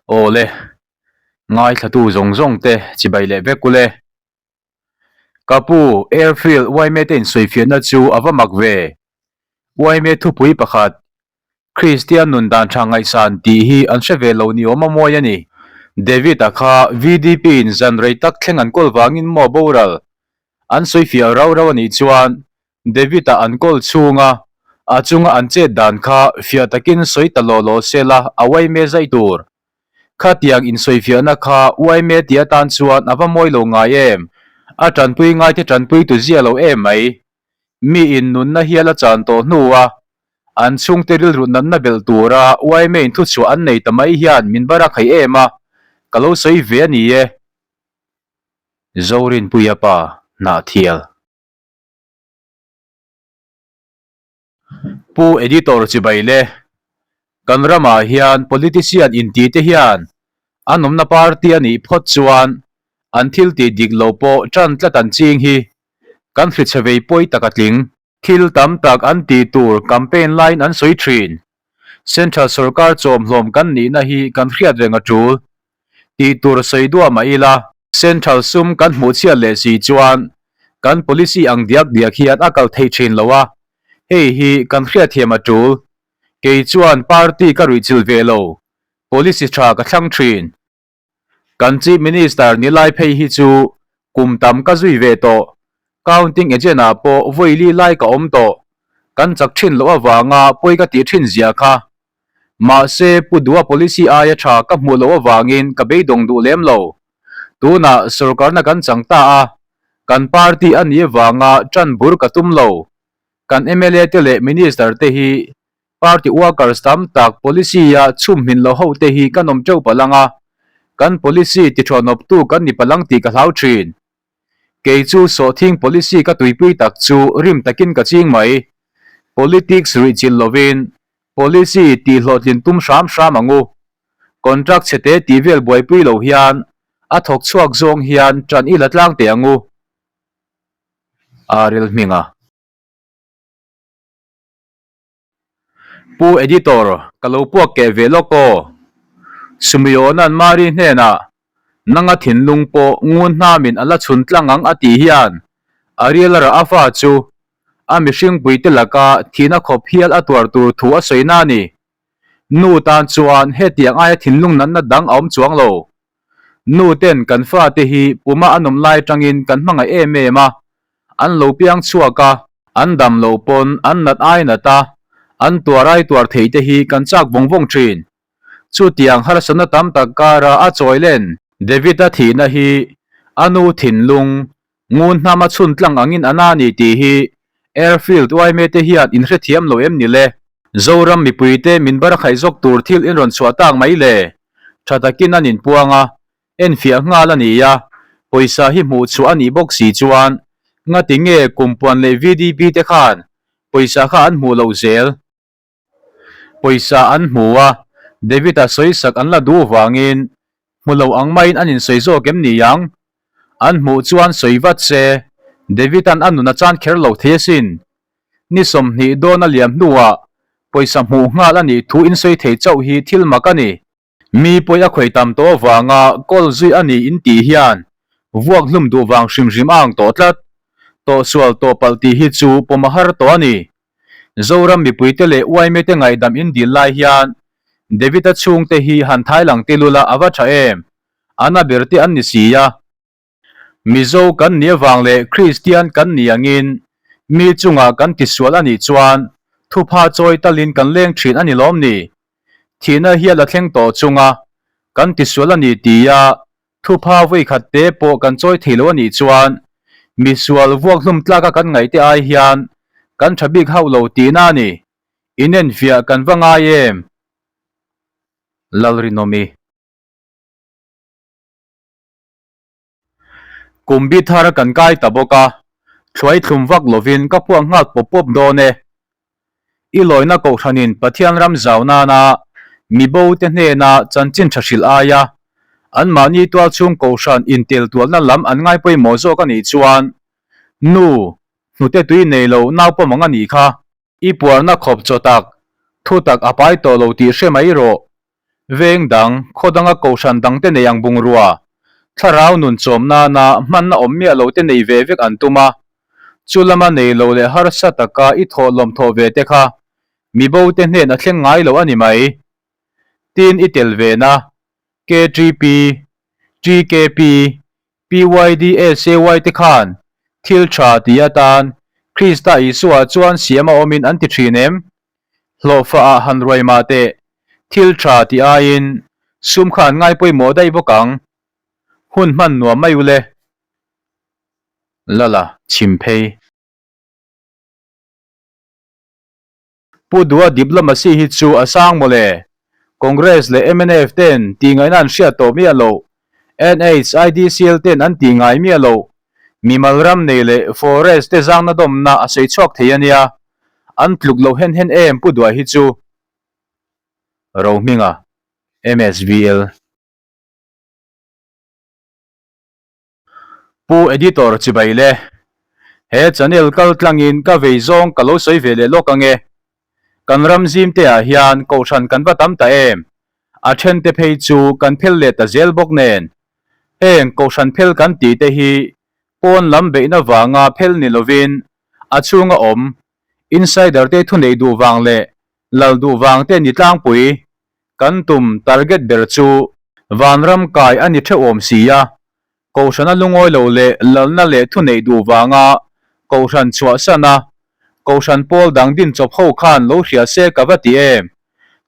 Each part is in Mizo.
Awle, ngaithlatu zawng zawng te chibai leh vek ule. Ka pu, Airfield yma te insawifiahna chu a va mak ve. Yma thupui pakhat, Kristian nun dan tha ngaihsan tih hi an hre ve lo ni awm a mawi a ni. David-a kha VDP in zan rei tak thleng an kawl vangin maw boral an sawifiah rau rau a nih chuan David-a an kawl chhunga a chunga an chet dan kha fiah takin sawi ta law law se la a yma zai tur. Khatiang insawifiahna kha yma ti atan chuan a va mawi lo ngai em? A tanpui ngaite tanpui tu zia lo em mai. Mi in nunna hial a chan tawh hnua an chhungte rilru natna belh tura yma in thuchhuah an nei ta mai hian min barak thei em a, ka lo sawi ve a ni e. Zorinpuia pa Hnahthial. Pu Editor chibai le, kan ramah hian politician inti te hian an awmna party a nih phawt chuan an thil tih dik lo pawh tan tlat an ching hi kan hrichhe vei pawi tak a tling. Thil tam tak an tih tur campaign laiin an sawi thin. Central sorkar chawmhlawm kan nihna hi kan hriat reng a tul. Tih tur sawi duah mah ila, Central sum kan hmuh chhiat leh si chuan kan policy ang diak diak hian a kal thei thin lo a, hei hi kan hriatthiam a tul. Kei chuan party ka ruihchilh ve lo, policy tha ka thlang thin. Kan Chief Minister ni lai phei hi chu kum tam ka zui ve tawh. Counting agent ah pawh vawi li lai ka awm tawh. Kan chak thin loh avanga pawi ka tih thin zia kha. Mahse Pu Dua policy aia tha ka hmuh loh avangin ka beidawng duh lem lo. Tunah sorkarna kan chang ta a, kan party a nih avanga tan bur ka tum lo. Kan mla te leh Minister te hi Party workers tam tak policy a chhum hmin lo ho te hi kan awm teuh palang a, kan policy ti thuahnawptu kan ni palang tih ka hlau thin. Kei chu sawhthing policy ka tuipui tak chu rim takin ka ching mai. Politics ruih chilh lovin policy tih hlawhtlin tum hram hram ang u. Contract chhete tih vel buaipui lo hian a thawk chhuak zawng hian ṭan i la tlang teh ang u. Aril Hminga. Pu Editor, ka lo puak keh ve lawk aw. Sumiona'n Mari hnenah, Nanga thinlung pawh ngun hnamin a la chhun tlang ang a tih hian Ariel a rah a fa chu a mihringpuite laka thihna khawp hial a tuar tur thu a sawi na a ni. Nu tan chuan hetiang aia thinlung natna dang a awm chuang lo. Nu ten kan fate hi puma an awm lai atangin kan hmangaih em em a, An lo piang chhuak a, an dam lo pawn an nat ai nat a, an tuar ai tuar thei te hi kan chak vawng vawng thin. Chutiang harsatna tam tak kara a chawi len David-a thihna hi a nu thinlung ngun hnam a chhun tlang angin a na ni tih hi Airfield yma te hian in hrethiam lo em ni le? Zoram mipuite min barakhaih zawk tur thil in rawn chhuah tak mai le? Tha takin an inpuang a, Enfiah nghal a ni a, pawisa hi hmuh chhuah a nih bawk si chuan ngati nge kumpuan leh VDP te khan pawisa kha an hmuh loh zel? Pawisa an hmu a, David-a sawisak an la duh vangin hmu lo ang maiin an insawi zawk em ni ang? An hmuh chuan sawi vat se, David-a'n a nun a chan kher lo thei asin. Ni 20 dawn a liam hnuah pawisa hmuh nghal a nih thu insawi thei chauh hi thil mak a ni. Mi pawi a khawih tam tawh avanga kawl zui a ni in tih hian vuak hlum duh vang hrim hrim a ang tawh tlat. Tawhsual tawh palh tih hi chu pawm a har tawh a ni. Zoram mipuite leh yma te ngaihdam in dil lai hian David-a chhungte hi han thai lang tilul a a va tha em? An a ber te an ni si a. Mizo kan nih avang leh Kristian kan nih angin mi chungah kan tisual a nih chuan thupha chawi talin kan leng thin a ni lawm ni? Thihna hial a thleng tawh chunga kan tisual a ni tia thupha vawikhat te pawh kan chawi thei lo a nih chuan misual vuak hlum tlaka kan ngaihte ai hian kan tha bik hauh lo tihna a ni. Inenfiah kan va ngai em? Lalrinawmi. Kum bi thar kan kai ta bawk a, thluai thlum vak lovin ka puak nghal pawp pawp dawn e. I lawina kohhranin Pathian ram zau nana mibo te hnena chanchin tha hrilh aia anmahni tualchhung kohhran inteltualna lam an ngai pawimawh zawk a nih chuan nu hnute tui nei lo naupawm ang a nih kha. I puarna khawp chaw tak, thu tak a pai tawh lo tih hre mai rawh. Veng dang, khaw danga kohhran dangte nei ang bungrua, thlarau nun chawm nana hmanna awm miah lo te nei ve vek an tum a. Chu lama nei lo leh harsa taka i thawh lawm thawh ve te kha mibo te hnen a thleng ngai lo a ni mai. Tin i tel ve na, KTP, TKP, PYDSAY te khan thil tha ti atan Krista Isua chuan siam a awmin an ti thin em? Hlawhfa ah han ruai mah teh, thil tha ti aiin sum kha an ngai pawimawh daih bawk ang. Hun hman nuam mai ule. Lala chhim phei. Pu Dua diplomacy hi chu a sang mawle. Congress leh mnf ten tih ngaihna an hriat tawh miah loh. NHIDCL ten an tih ngai miah loh. Mimal ram nei leh forest te zangna dawmna a sawi chhuak thei a nia. An tluk loh hen hen em Pu Dua hi chu. Rohminga, MSVL. Pu Editor chibai le. He channel kal tlangin ka vei zawng ka lo sawi ve leh lawk ange. Kan ram zim te ah hian kohhran kan va tam ta em? A then te phei chu kan phel leh ta zel bawk nen. Heng kohhran phel kan tih te hi pawn lam beihna vanga phel ni lovin a chhunga awm insider te thuneih duh vang leh lal duh vang te ni tlangpui. Kan tum target ber chu vanram kai a ni theuh awm si a, Kohhrana lungawi lo leh lalna leh thuneih duh vanga Kohhran chhuahsan a, Kohhran pawl dang din chawp ho khan lo hria se ka va ti em?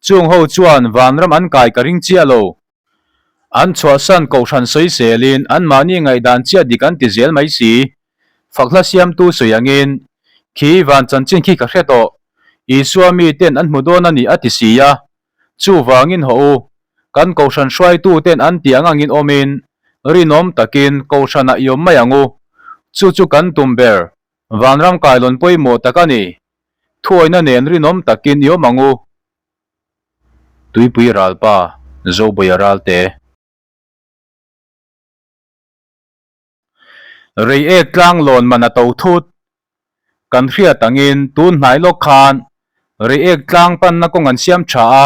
Chung ho chuan vanram an kai ka ring chiah lo. An chhuahsan Kohhran sawiselin anmahni ngaihdan chiah dik an ti zel mai si. Fakhla siamtu sawi angin, Khi van chanchin khi ka hre tawh, Isua miten an hmu dawn a ni a ti si a. Chuvangin haw u, kan Kohhran hruaituten an tih ang angin awmin, rinawm takin Kohhranah i awm mai ang u. Chu chu kan tum ber, vanram kailawn pawimawh tak a ni. Thuawihna nen rinawm takin i awm ang u. Tuipui Ralpa, Zobuia Ralte. Reiek tlanglawn man a to thut. Kan hriat angin tun hnai lawk khan Reiek tlang panna kawng an siam tha a,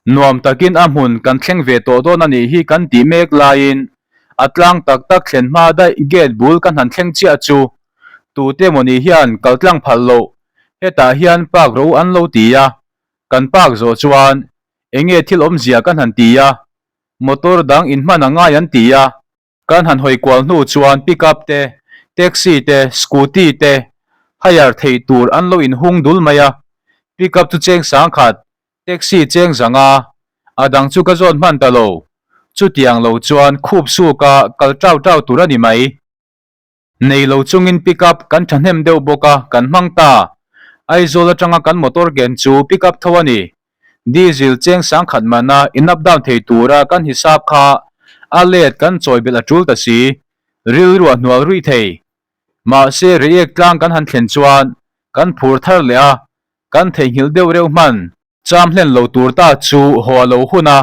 nuam takin a hmun kan thleng ve tawh dawn a nih hi kan tih mek laiin a tlang tak tak thlen hma daih gate bul kan han thleng chiah chu tute mawni hian kal tlang phal loh hetah hian park ro an lo ti a, kan park zawh chuan enge thil awmzia kan han ti a, motor dang inhman a ngai an ti a. Kan han hawi kual hnu chuan pickup te, taxi te, scooty te hire theih tur an lo inhung dul mai a, pickup chu cheng sangkhat, taxi cheng zanga, a dang chu ka zawt hman ta lo. Chutiang lo chuan khup suka kal tau tau tur a ni mai. Nei lo chungin pickup kan thahnem deuh bawk a, kan hmang ta. Aizawl atanga kan motor ken chu pickup tho a ni. Diesel cheng sangkhat mana in up down thei tura kan hisap kha a let kan chawi belh a tul ta si. Rilru a hnual ruih thei. Mahse Reiek tlang kan han thlen chuan kan phur thar leh a, kan theihnghilh deuh reuh hman. Cham hlen lo tur ta chu haw a lo hun a,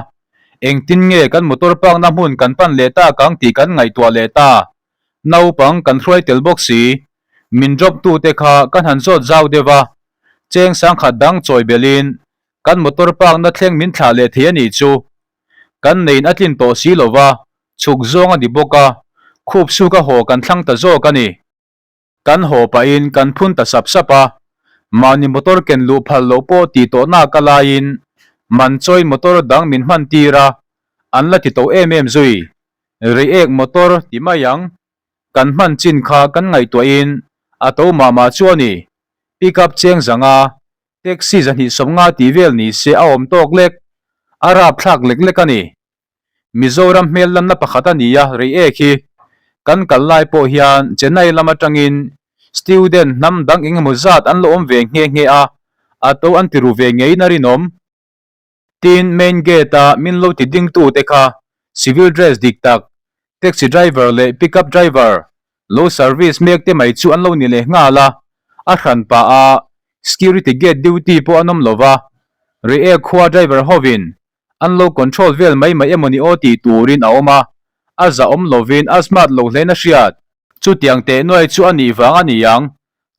engtin nge kan motor park na hmun kan pan leh tak ang tih kan ngaihtuah leh ta. Naupang kan hruai tel bawk si, min drop tu te kha kan han zawt zau deuh a, cheng sangkhat dang chawi belhin kan motor park na thleng min thlah leh thei a nih chu. Kan neiin a tlin tawh si lo va, chhuk zawng a ni bawk a, khup suka haw kan thlang ta zawk a ni. Kan haw pahin kan phun ta sap sap a, mahni motor ken luh phal loh pawh tih tawh nak a laiin man chawiin motor dang min hman tir a, an la ti to em em zui. Reiek motor ti mai ang, kan hman chin kha kan ngaihtuahin a to mah mah chu a ni. Pickup cheng zanga taxi zahnih sawmnga tih vel ni se a awm tawk lek, a rapthlak lek lek a ni. Mizoram hmel lanna pakhat a ni a, Reiek hi kan kal lai pawh hian Chennai lam atangin student hnam dang eng emaw zat an lo awm ve nghe nghe a, a to an ti ru ve ngeiin a rinawm. Tin, main gate a min lo ti dingtu te kha civil dress dik tak, taxi driver leh pickup driver lo service mek te mai chu an lo ni leh nghal a, a hran pah a security gate duty pawh an awm lo va, Reiek khua driver hovin An lo control vel mai mai emawni aw tih turin a awm a, a zahawm lovin a smart lo hlein a hriat. Chutiang teh nuai chu a nih vang a ni ang,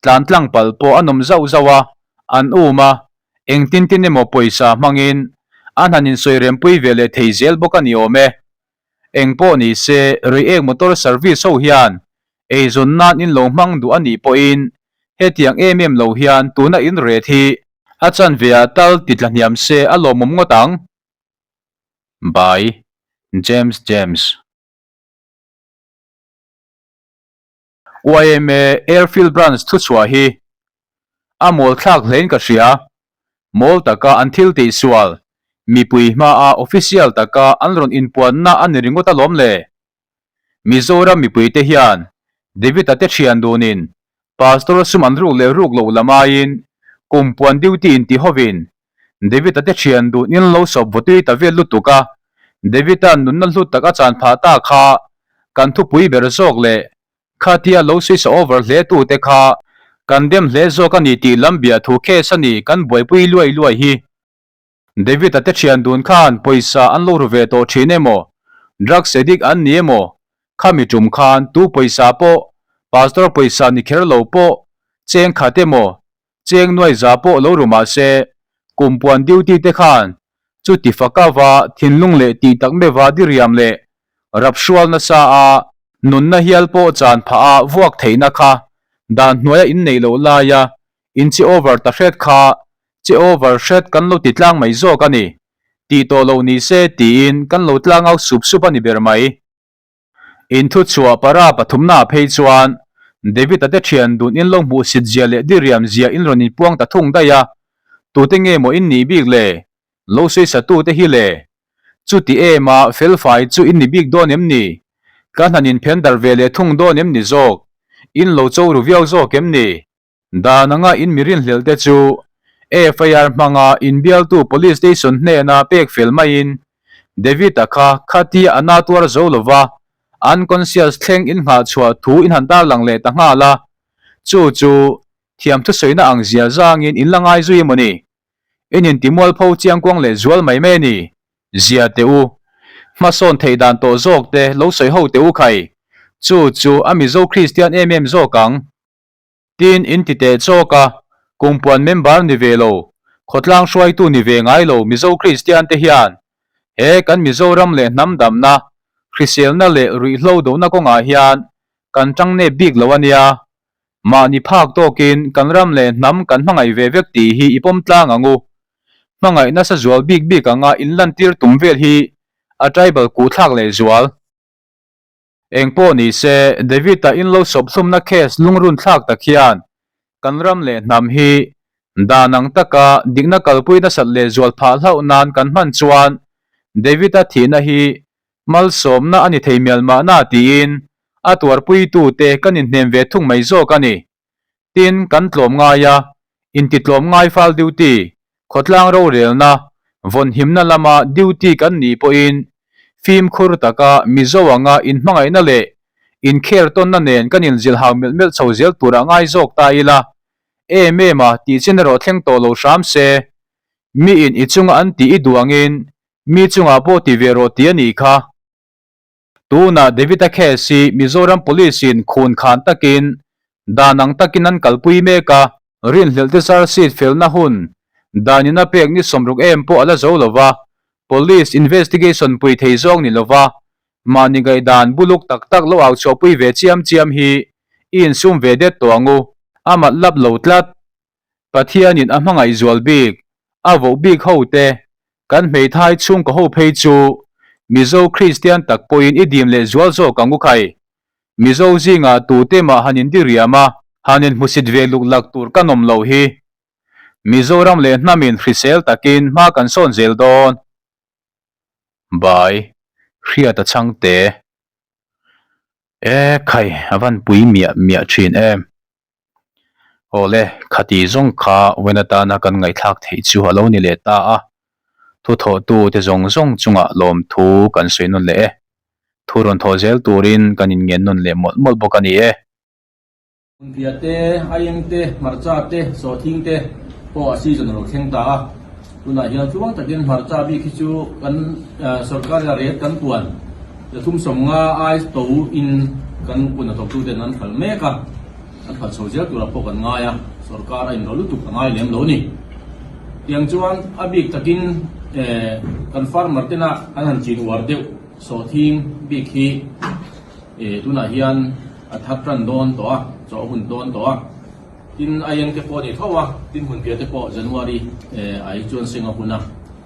tlan tlang palh pawh a nawm zauh zauh a, an um a, engtin tin emaw pawisa hmangin An han insawi rempui ve leh thei zel bawk a ni awm e. Eng pawh ni se, Reiek Motor Service ho hian eizawn nan in lo hmang duh a nih pawhin hetiang em em lo hian tuna in ret hi a chanve ah tal ti tla hniam se a lawmawm ngawt ang. By, James James. Yma Airfield Branch thuchhuah hi a mawl thlak hlein ka hria. Mawl taka an thil tih sual, mipui hmaa official taka an rawn inpuanna a ni ringawt alawm le. Mizoram mipuite hian David-a te thian dunin Pastor sum an ruk leh ruk loh lam aiin kum puan duty in ti hovin David-a te thian dun in lo sawp vawtui ta vel lutuk a, David-a nunna hlut tak a chan phah ta kha kan thupui ber zawk leh khatia lo suisa over hle tu te kha kan dem hle zawk a ni tih lam bia thu case a ni kan buaipui luai luai hi. David-a te thian dun khan pawisa an lo ru ve tawh thin emaw, drugs addict an ni emaw, khami tum khan tu pawisa pawh, pastor pawisa ni kher lo pawh, cheng khat emaw, Cheng nuai za pawh lo ru mah se, kum puan duty te khan chuti fakava thinlung leh tih tak meva diriam leh rap hrual nasa a nunna hial pawh chan phah a vuak theihna kha dan hnuaia in neih loh laia in che over ta hret kha che over hret kan lo ti tlang mai zawk a ni tih tawh lo ni se tiin kan lo tlangau sup sup a ni ber mai. Inthuchhuah para pathumnaah phei chuan David-a te thian dun in lo hmuhsit zia leh diriam zia in rawn inpuang ta thung daih a, tute nge maw in nih bik le? Lo sawisatute hi le? Chuti em a, felfai chu in ni bik dawn em ni? Ka hnan inphen darh ve leh thung dawn em ni zawk? In lo cho ru viau zawk em ni? Dan anga in mi rinhlelh te chu FIR hmanga inbialtu Police Station hnena pek fel maiin David-a kha khatia a na tuar zo lova unconscious thleng in nghah chhuah thu in han tarlang leh ta nghal a, chu chu thiam thusawina ang zia zangin in la ngai zui emaw ni? In intimualpho chiangkuang leh zual mai mai a ni. Zia teh u. Hmasawn theih dan tawh zawk te lo sawi ho teh u khai. Chu chu a Mizo Kristian em em zawk ang. Tin, in ti teh chawk a, kumpuan member ni ve lo, khawtlang hruaitu ni ve ngai lo Mizo Kristian te hian he kan Mizoram leh hnam damna, hriselna leh ruihhlo dohna kawngah hian kan tang nep bik lo a nia. Mahni phak tawkin kan ram leh hnam kan hmangaih ve vek tih hi i pawm tlang ang u. Hmangaih nasa zual bik bik anga inlantir tum vel hi a tribal kuhthlak leh zual. Eng pawh ni se, David-a in lo sawp hlumna case lungrun thlak tak hian kan ram leh hnam hi dan ang taka dikna kalpui nasat leh zual phah hlauh nan kan hman chuan David-a thihna hi malsawmna a ni thei mial mahna tiin a tuarpuitute kan inhnem ve thung mai zawk a ni. Tin, kan tlawm ngai a, intitlawm ngai fal duty, khawtlang rorelna, vawnhimna lama duty kan nih pawhin fimkhur taka Mizo anga inhmangaihna leh inkher tawnna nen kan inzilhau melh melh chho zel turah ngai zawk ta ila, em em a tih chin erawh thleng tawh lo hram se, miin i chunga an tih i duh angin mi chungah pawh ti ve rawh ti a nih kha. Tunah David-a case hi Mizoram Police-in khun khan takin dan ang takin an kalpui mek a, rinhlelh te charge sheet felna hun danin a pek ni 60 em pawh a la zo lo va, Police investigation pui thei zawng ni lova mahni ngaihdan buluk tak tak lo au chhuahpui ve chiam chiam hi i insum ve det tawh ang u, a mat lap lo tlat. Pathianin a hmangaih zual bik, a voh bik ho te, kan hmeithai chhungkaw ho phei chu Mizo Kristian tak pawhin i dim leh zual zawk ang u khai. Mizo zingah tute mah han indiriam a, han inhmusit ve luk lak tur ka nawm loh hi. Mizoram leh hnamin hrisel takin hma kan sawn zel dawn. Bai, Hriata chhangte. E khai, a van pui miah miah thin em. Awle, khati zawng kha wen atana kan ngaihthlak theih chu a lo ni leh ta a, thu thawhtu te zawng zawng chungah lawmthu kan sawi nawn leh e. Thu rawn thawh zel turin kan inngen nawn leh mawlh mawlh bawk a ni e. Hmunpia te, aieng te, hmarcha te, sawhthing te pawh a season a lo thleng ta a. Tunah hian tluang takin hmarcha bik hi chu kan sorkar ila rate kan puan 350 ai to in kan kun a thawktuten an hralh mek a. An hralh chho zel turah pawh kan ngai a, sorkar a inrawlh lutuk a ngai lem lo a ni. Tiang chuan a bik takin Kan farmer tena an han chin uar deuh sawhthing bik hi tunah hian a thar tan dawn tawh a, chaw a hun dawn tawh a. Tin aieng te pawh a ni tho a, tin hmunphiah te pawh January ah hi chuan seng a hun a.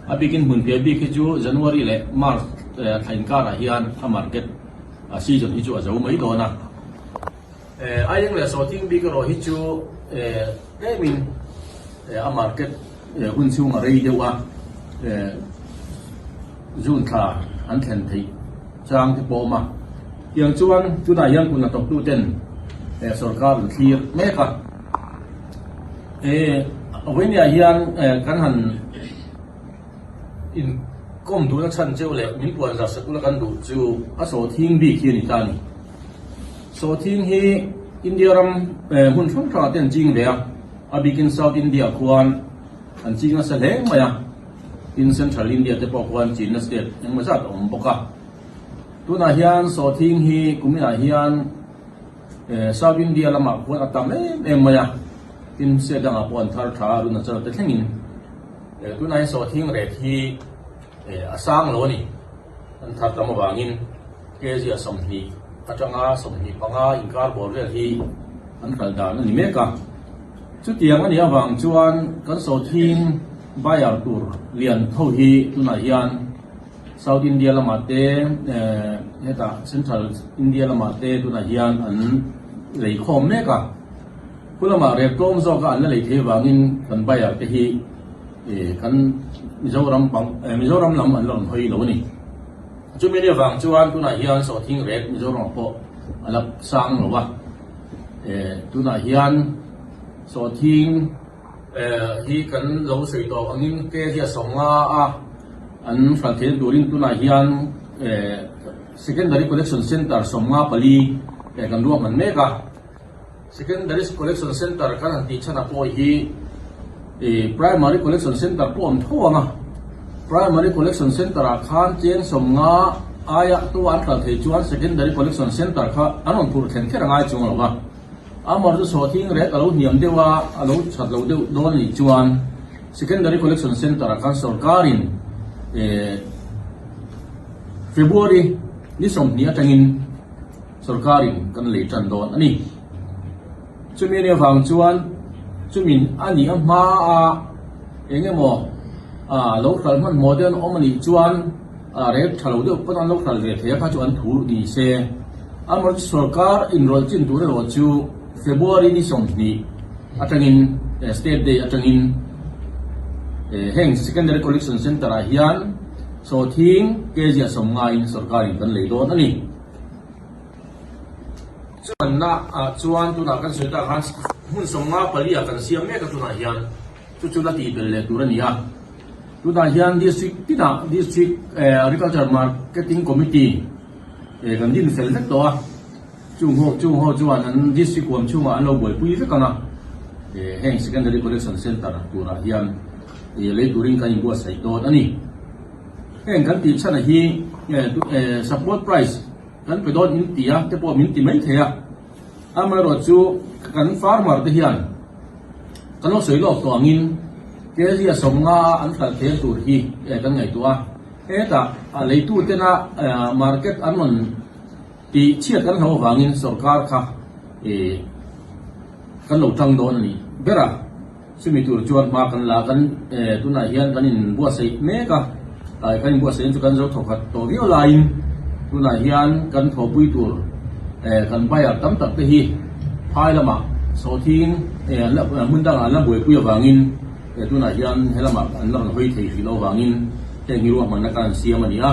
A bikin hmunphiah bik hi chu January leh March thla inkarah hian a market a season hi chu a zo mai dawn a. Aieng leh sawhthing bik erawh hi chu tlemin a market hun chhung a rei deuh a, June thla an thlen theih chang te pawh a awm a. Tiang chuan tunah hian kut hnathawktu ten sorkar an thlir mek a. Vawinia hian kan han Inkawm duhna chhan cheu leh min puan zar sakula kan duh chu a sawhthing bik hi a ni ta a ni. Sawhthing hi India ram hmun hrang hrangah te an ching ve a, a bikin South India khuan an ching nasa hle mai a, tin Central India te pawh khuan chinna state engmaw zat a awm bawk a. Tunah hian sawhthing hi kuminah hian South India lamah khuan a tam em em mai a, tin state dangah pawh an thar tha a, Arunachal te thlengin. Tunah hian sawhthing rate hi a sang lo a ni. An thar tam avangin kg a 20 atanga 25 inkar bawr vel hi an kal dan a ni mek a. Chutiang a nih avang chuan kan sawhthing buyer tur lian tho hi tunah hian South India lamah te hetah Central India lamah te tunah hian an lei khawm mek a. Khu lamah rep tlawm zawka an la lei thei avangin kan buyer te hi kan Mizoram pang Mizoram lam an la rawn hawi lo a ni. Chumi ni avang chuan tunah hian sawhthing rep Mizoramah pawh a la sang lo a. Tunah hian sawhthing hi kan lo sawi tawh angin kg a 50 a an hralh theihna turin tunah hian Secondary Collection Centre 54 kan ruahman mek a. Secondary Collection Centre kan han tih chhanah pawh hi Primary Collection Centre pawh awm tho ang a, Primary Collection Centre ah khan cheng 50 aia to an kal thei chuan Secondary Collection Centre kha an rawn phurh thlen kher a ngai chuang lo va. Amar chu sawhthing rek a lo hniam deuh a, a lo that lo deuh dawn anih chuan Secondary Collection Centre ah khan sorkarin February ni 20 atangin Sorkarin kan lei tan dawn a ni. Chumi anih avang chuan chumin a nih a hma a eng emaw lo hralh hmanhmawh deuh an awm anih chuan rel tha lo deuh pawn an lo hralh ve thei a kha chu an thu ni se. Amaherawhchu sorkar inrawlh chin tur erawh chu February ni 20 atangin State Day atangin heng Secondary Collection Centre ah hian sawhthing kg a 50 in sorkarin kan lei dawn a ni. Chuanna ah chuan tunah kan sawi tak khan hmun 54 ah kan siam mek a tunah hian chu chu la tih belh leh tur a ni a. Tunah hian district tinah district agriculture marketing committee kan din fel vek tawh a. Chung ho chung ho chuan an district huam chhungah an lo buaipui vek ang a. Heng secondary collection centre turah hian lei turin kan inbuatsaih dawn a ni. Heng kan tih chhan hi support price kan pe dawn in ti a te pawh min ti mai thei a, amaherawh chu kan farmer te hian kan lo sawi lawk tawh angin kg a 50 a an hralh thel tur hi kan ngaihtuah a, hetah a leitu tena market an rawn tih chhiat kan hlauh avangin sorkar kha kan lo tang dawn a ni ber a. Chumi tur chuan hma kan la kan tunah hian kan inbuatsaih mek a, kan inbuatsaih chu kan zo thawkhat tawh viau laiin tunah hian kan thawhpui tur kan buyer tam tak te hi phai lamah sawhthing hmun dangah an la buaipui avangin tunah hian he lamah an la rawn hawi thei hrih loh avangin heng hi ruahmanna kan siam a ni a.